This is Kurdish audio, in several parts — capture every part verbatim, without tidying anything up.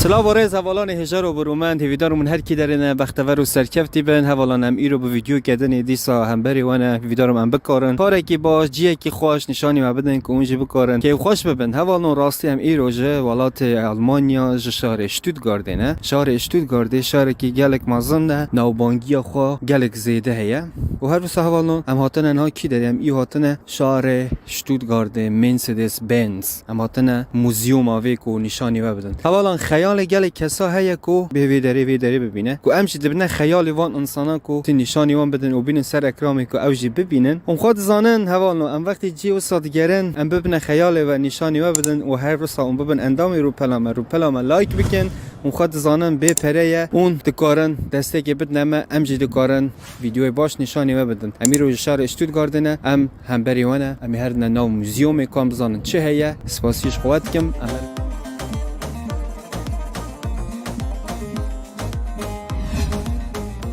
Silav û rêz hevalanê hêjar û birûmend, hêvîdar im hûn her kî derê ne bextever û serkeftî bin. Hevalan em îro bi vîdyoyeke dinê dîsa hemberî we ne, hêvîdar im em bikarin karekî baş, cihekî xweş nîşanî me bidin ku hûn jî bikarin kêfxweş bibin. Hevalno rastî em îro ji welatê Almanya, ji şarê Stuttgartê ne. Şarê Stuttgartê şarekî gelek mezin e, navbangiya xwe gelek zêde heye. Û her wisa hevalno em hatine niha kî derê, em î hatine şarê Stuttgartê Mercedes Benz. Em hatine muzyoma vê ku nîşanî we bidin. Hevalan xeyalê gelek kesa heye ku bê vê derê vê derê bibîne. Ku em jî dibine xeyalê van insana ku tu nîşanî wan bidin û bînin ser ekramê ku ew jî bibînin. Hûn xwe dizanin hevalno em wextê cihê wisa digerin em bibine xeyalê we nîşanî we bidin û her wisa hûn bibin endamê rûpela me, rûpela me like bikin. Hûn xwe dizanin bê pere ye, hûn dikarin destekê bidine me, em jî dikarin vîdyoyê baş nîşanî we bidin. Em îro ji şarê Stuttgartê ne, em hemberî we ne, em ê herine nav muzyomê ku em bizanin çi heye. Spasî ji xwe dikim. Em her-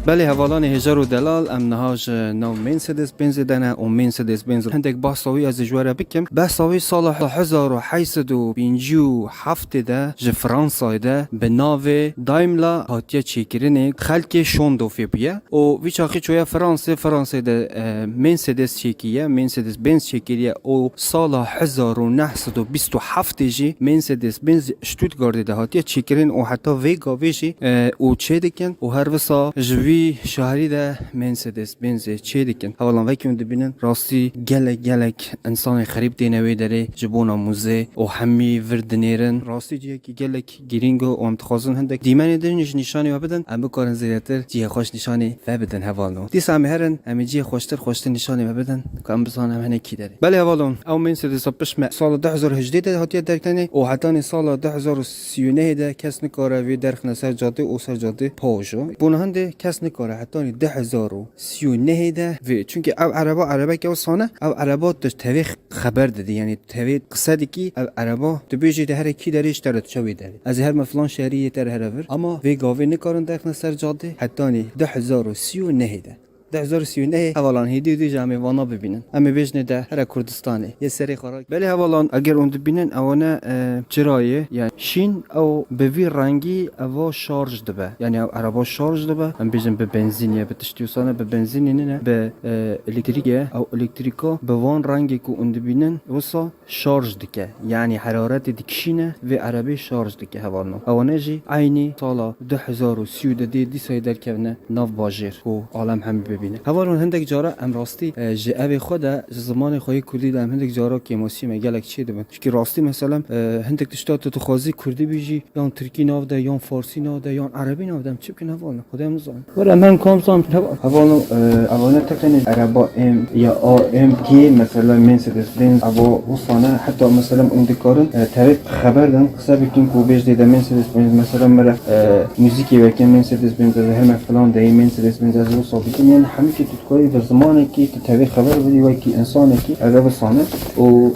Belê hevalanê hêjar û delal, em niha ji nav Mercedes Benzê de ne û Mercedes Benz hindek behsa wî ez ê ji we re bikim. Behsa wî sala hezar û heşt sed û pêncî û heftê de ji Fransayê de bi navê Daimler hatiye çêkirinê, xelkê Şondorfê bûye. Û vî çaxî çoye Fransê, Fransê de, e, Mercedes çêkiriye, Mercedes Benz çêkiriye û sala hezar û neh sed û bîst û heftê jî Mercedes Benz Stuttgartê de hatiye çêkirin û heta vê gavê jî, e, û çêdikin û her wisa ji vî şehrî de Mercedes Benzê çêdikin. Hevalan vekî hûn dibînin rastî gelek gelek insanê xerîb têne wê derê ji bona muzê û hemî vir dinêrin. Rastî cihekî gelek girîng e û em dixwazin hindek dîmenê din ji nîşanî we bidin, em bikarin zêdetir cihê xweş nîşanî ve bidin hevalno. Dîsa em ê herin, em ê cihê xweştir xweştir nîşanî ve bidin, ku em bizanin em hinekî derê. Belê hevalon, ew Mercedes-a pişt me sala du hezar û hejdeh de hatiye derkirinê û hetanî sala du hezar û sî û nehê de kes nikare vê derxine ser cadê û ser cadê pajo. Bona hindê kes nikare hetanî du hezar û sî û nehê de vê. Çunkî ev ereba erebeke wisa ne, ev ereba tu tevê xeber didî, yanî tevê qise dikî, ev ereba tu bêjî de here kî derê ji te re diçe wê derê. Ez ê herme filan şehrî yê te re here vir. Ama vê gavê nikarin derxine ser cadê hetanî du hezar û sî û nehê de. Du hezar û sî û nehê hevalan hêdî hêdî jî em ê vana bibînin. Em ê bêjinê de here Kurdistanê. Yê serê xwe rak. Belê hevalan eger hûn dibînin ewane, e, çirayê, yani şîn ew bi vî rengî eva şarj dibe. Yani ew ereba şarj dibe. Em bêjin bi benzîn ye, bi tiştî wisa ne, bi benzînê nîne, bi, e, elektrîk ye. Ew elektrîka bi van rengê ku hûn dibînin wisa şarj dike. Yani heraretê dikişîne, vê erebê şarj dike hevalno. Ewane jî eynî sala du hezar û sî û de dê dîsayê derkevine nav bajêr ku alem hemî bibîne. Hevalno hindek cara em rastî, e, ji evê xwe de, ji zimanê xwe yê kurdî de em hindek cara kêmasiyê me gelek çêdibin. Çikî rastî meselem, e, hindek tişta tu dixwazî kurdî bîjî, yan tirkî nav de, yan farsî nav de, yan erebî nav de, em çi bikin hevalno? Xwedê em nizanin. Were em hem kam zan hevalno, e, evane teqenê ereba M ya A M G, mesela Mercedes Benz, eva wisa ne, heta mesela em dikarin, e, tevê xeber din, qise bikin ku bêjinê de Mercedes Benz, mesela me re, e, muzîkê weke Mercedes Benz, ez heme filan deyê Mercedes Benz, ez wisa bikim, yani hemî kê tu dikarî bi zimanekî tu tevê xeber bidî wekî insanekî, ev e wisa ne. Û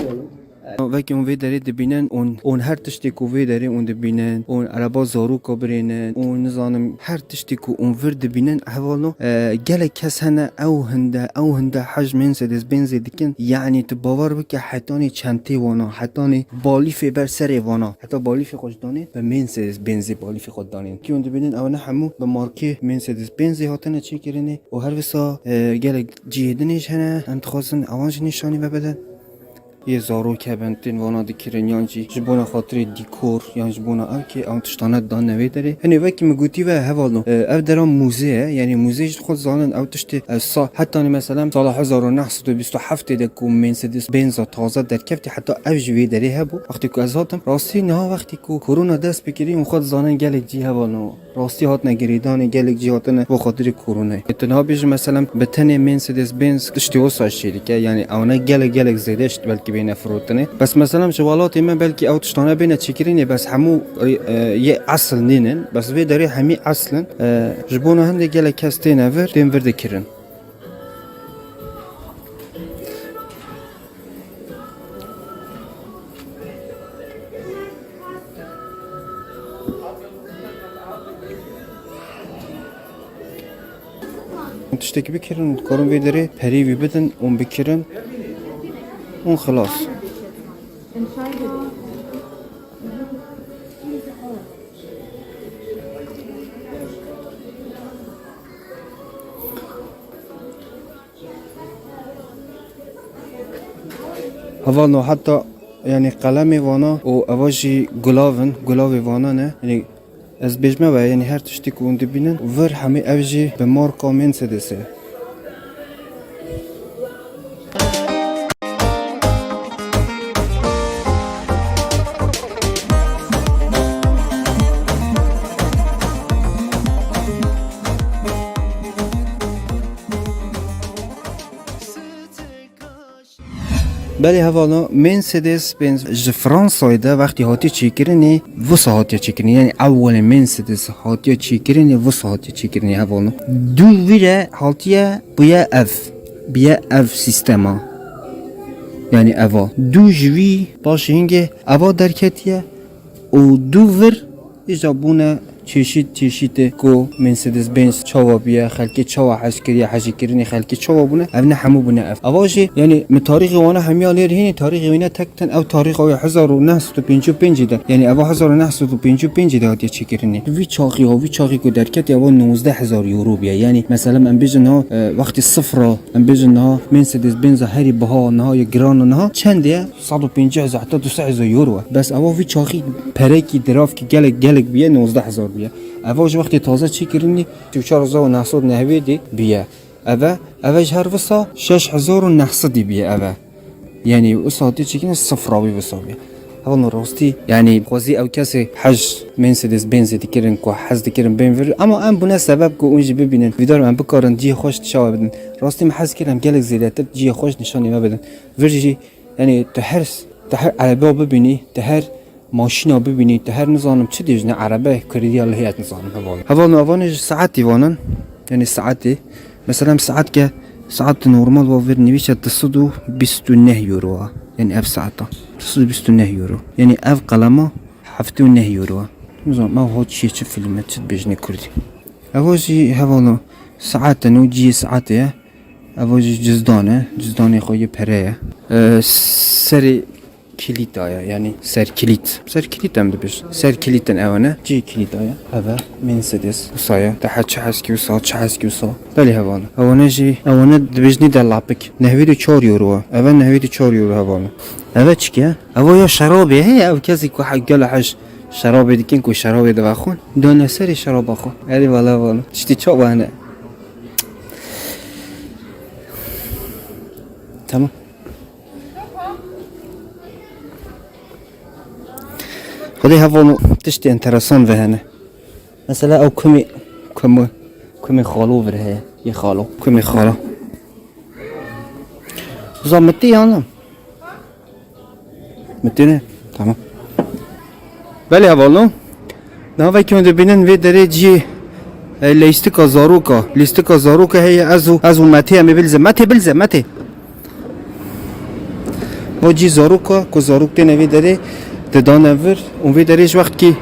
Vekî hûn vê derê dibînin, hûn, hûn her tiştê ku vê derê hûn dibînin, hûn ereba zaroka birênin, hûn nizanim her tiştê ku hûn vir dibînin, hevalno, e, gelek kes hene ew hinde, ew hinde hej Mercedes Benzê dikin. Yanî tu bawer bike hetanî çentê wana, hetanî balîfê ber serê wana, heta balîfê xwe ji danê bi Mercedes Benzê balîfê xwe danên. Kî hûn dibînin ew ne hemû bi markê Mercedes Benzê hatine çêkirinê û her wisa, e, gelek cihê dinê jî hene, em dixwazin ewan jî nîşanî me bidin. Yê zarok hebin, tên vana dikirin, yan jî ji bona xatirê dîkor, yan ji bona ew kê, ew tiştane dane vê derê. Hinê wekî min gotî ve hevalno, e, ev dera muzê ye, yanî muzê jî xwe zanin, ew tiştê, e, sa-, hetanî meselem sala hezar û neh sed û bîst û heftê de ku Mercedes Benza taze derkeftî, heta ev ji vê derê hebû. Wextê ku ez hatim, rastî niha wextê ku korona dest pê kirî, hûn xwe dizanin gelek cî hevalno. Rastî hatine girêdanê, gelek cî hatine bo xatirê koronayê. Tu niha bêjî, meselem, bi tenê Mercedes Benz tiştê wisa çêdike, yanî ew ne gelek, gelek zêde ji belkî bêne firotinê. Bes, meselem, ji welatê me belkî ew tiştane bêne çêkirinê, bes hemû, e, e, yê esil nînin. Bes vê derê hemî esil in. E, ji bona hindê gelek kes têne vir, tên vir dikirin. Tiştekî bikirin, dikarin vê derê perî wî bidin, hûn bikirin, hûn xilas. Entscheide. Hevalno, heta, yanî, qelemê vana û eva jî gulav in, gulavê vana ne. Yanî, ez bêjme we, yanî, her tiştî ku hûn dibînin, vir hemî ev jî bi marka Mercedes e. Belê hevalno, Mercedes Benz ji Fransayê de wextî hatiye çêkirinê, wisa hatiye çêkirinê. Yanî ewwelê Mercedes hatiye çêkirinê, wisa hatiye çêkirinê hevalno. Dû vî re hatiye bûye ev. Bûye ev sîstema. Yanî eva. Dû ji vî paşê hingê eva derketiye û dû vir îja bûne çeşît çeşîtê ku Mercedes Benz çawa bûye, xelkê çawa hez kiriye, hejîkirinê xelkê çawa bûne, ev ne hemû bûne ev. Eva jî, yanî, min tarîxê wana hemiya lêr hînî, tarîxê wîne tek ten ew tarîxa wê hezar û neh sed û pêncî û pêncî de, yanî, eva hezar û neh sed û pêncî û pêncî de hatiye çêkirinê. Vî çaxî, ha, vî çaxî ku derketî, eva nozde hezar euro bûye. Yanî, mesela, em bêjin niha, e, wextî sifra, em bêjin niha Mercedes Benz herî biha, niha ya giran û niha çend e? Sed û pêncî hezar heta du sed hezar euro e. Bes eva vî çaxî perekî, diravkî gelek, gelek bûye, nozde hezar bûye. Eva ji wextê taze çêkirinî, sî û çar hezar û neh sed û newêdî bûye. Eve, eve ji her wisa şeş hezar û neh sedî bûye eve. Yanî wisa hatiye çêkirinê, sifra wî wisa bûye. Hevalno, rastî, yanî, xwezî ew kesê hej Mercedes Benzê dikirin ku hez dikirin bên vir. Ama em bûne sebeb ku hûn jî bibînin. Vîdar em bikarin cihê xweş çawa bidin. Rastî, min hez kir em gelek zêdetir cihê xweş nîşanî me bidin. Vir jî, yanî, tu her, tu her erebeya bibînî, tu her maşîna bibînî, tu her nizanim çi dibêjine, erebe, kurdî ya lihê ez nizanim, hevalno. Hevalno, evanê ji saetî vanin, yanî saetê. Mesela, em saet ke, saet normal va vir nivîse du sed û bîst û neh euro a. Yanî ev saeta. Du sed û bîst û neh euro. Yanî ev qelema heftê û neh euro a. Nizanim, ev ha çi ye, çi fîlm e, çi dibêjine kurdî. Eva jî, hevalno, saet e, no cihê saetê ye. Eva jî cizdan e. Cizdanê xwe yê pere ye. E, serê kilîta ye, yanî ser kilît. Ser kilît em dibêjin. Ser kilîtin ew ne. Cihê kilîta ye. Eve Mercedes. Wisa ye. Te he çi heskî wisa, çi heskî wisa. Belê hevalno. Ewane jî, ewane dibêjinî de lapik. Nehwêd û çar euro e. Eve nehwêd û çar euro hevalno. Eve çi ye? Eva ya şerabê heye, ev kesî ku he-, gelo hej şerabê dikin ku şerabê divexwin. Dane serê şeraba xwe. Erê vala vala. Tiştê çawa hene. Tamam. Xwedê hevalno tiştê enteresan ve hene. Mesela ew kumê, kumê, kumê xalo vir heye. Yê xalo. Kumê xalo. Zamitî yanî. Mitine? Tamam. Belê hevalno. Niha vekî hûn dibînin vê derê cihê, e, lîstika zaroka. Lîstika zaroka heye, ez û, ez û Metê em ê bilze. Metê bilze, Metê. Va cî zaroka, ku zarok têne vê derê, didane vir. Û vê derê ji wextkî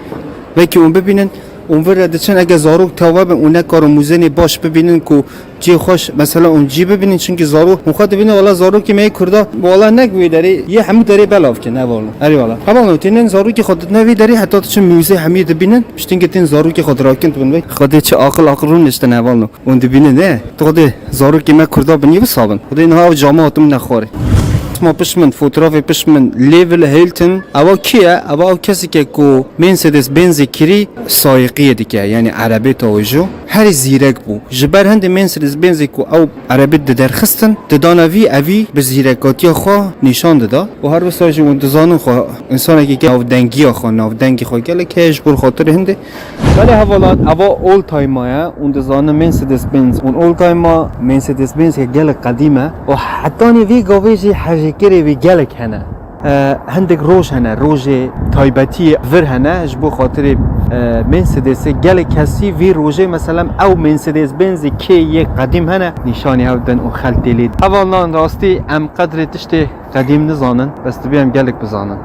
vekî hûn bibînin, hûn vir re diçin, ege zarok teva bin û nekarin mûzenê baş bibînin ku cihê xweş, mesela, hûn cî bibînin, çimkî zarok, hûn xwe dibînin, wela zarokê me yê Kurda, wela nek wê derê, yê hemû derê belav kin, hevalno. Erê wela. Hevalno, tênin zarokê xwe didine vê derê, heta diçin mûzê hemî dibînin, piştî hingê tên zarokê xwe dirakin dibin vê. Xwedê çi aqil aqil rûniştin, hevalno. Hûn dibînin, ne? Tu xwedê zarokê me Kurda binî wisa bin. Xwedê niha ew cama hatim nexwarê. Sima pişt min, fotoğrafê pişt min, Lewis Hamilton. Ewa kî ye? Ewa ew kesî ke ku Mercedes Benzê kirî, sayiqiyê dike, yanî erebê tawêjo. Herî zîrek bû. Ji ber hindê Mercedes Benzê ku ew erebê diderxistin, didana vî, evî bi zîrekatiya xwe nîşan dida. Û her wisa jî hûn dizanin xwe, însanekî ke navdengiya xwe, navdengê xwe gelek heye ji bo xatirê hindê. Belê hevalan, eva oldtimer e, hûn dizanin Mercedes Benz û oldtimer, Mercedes Benz ke gelek qedîm e. Û hetanî vî gavê jî hejêkirê wî gelek hene. E, hindek roj hene, rojê taybetiyê vir hene, ji bo xatirê, e, Mercedesê gelek kesî vî rojê, meselem, ew Mercedes Benzê kê yê qedîm hene, nîşanî hev din û xeltê lê. Hevalan, rastî em qedrê tiştê qedîm nizanin, bes divê em gelek bizanin.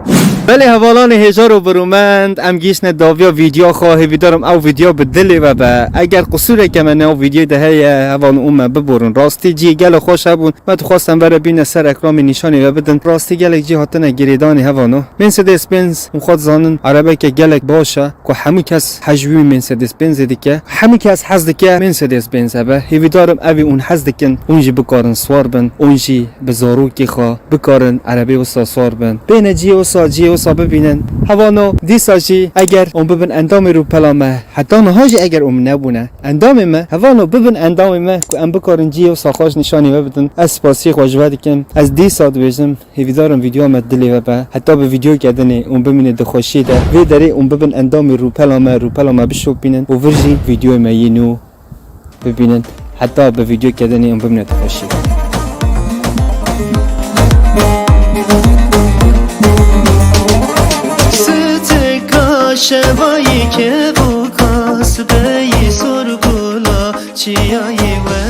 Belê hevalanê hêjar û birûmend, em gihîştine daviya vîdyoya xwe, hêvîdarim ew vîdyo bi dilê we be. Eger qisûreke me nêv vîdyoyê de heye, hevalno, û me biborin. Rastî cihê gelek xweş hebûn, me dixwest em were bîne ser ekranê nîşanî we bidin. Rastî gelek cî hatine girêdanê, hevalno. Mercedes-Benz, hûn xwe dizanin, erebeke gelek baş e, ku hemû kes hej wî Mercedes-Benzê dike. Hemû kes hez dike Mercedes-Benz hebe. Hêvîdarim evî hûn hez dikin, hûn jî bikarin swar bin, hûn jî bi zarokê xwe bikarin erebê wisa swar bin. Bêne cihê wisa, cihê wisa bibînin. Hevalno, dîsa jî eger hûn bibin endamê rûpela me, heta niha jî eger hûn nebûne endamê me, hevalno, bibin endamê me, ku em bikarin cihê wisa xweş nîşanî we bidin. Ez spasiyê xwe ji we dikim. Ez dîsa dibêjim, hêvîdarim vîdyoya me dilê we be. Heta bi vîdyoyeke dinê hûn bimînin di xweşiyê de. Vê derê hûn bibin endamê rûpela me, rûpela me bişopînin û vir jî vîdyoyê me yê nû bibînin. Heta bi vîdyoyeke dinê hûn bimînin di xweşiyê de. Siteka şevayî kevûka sibeyî sorgula çiyayê we.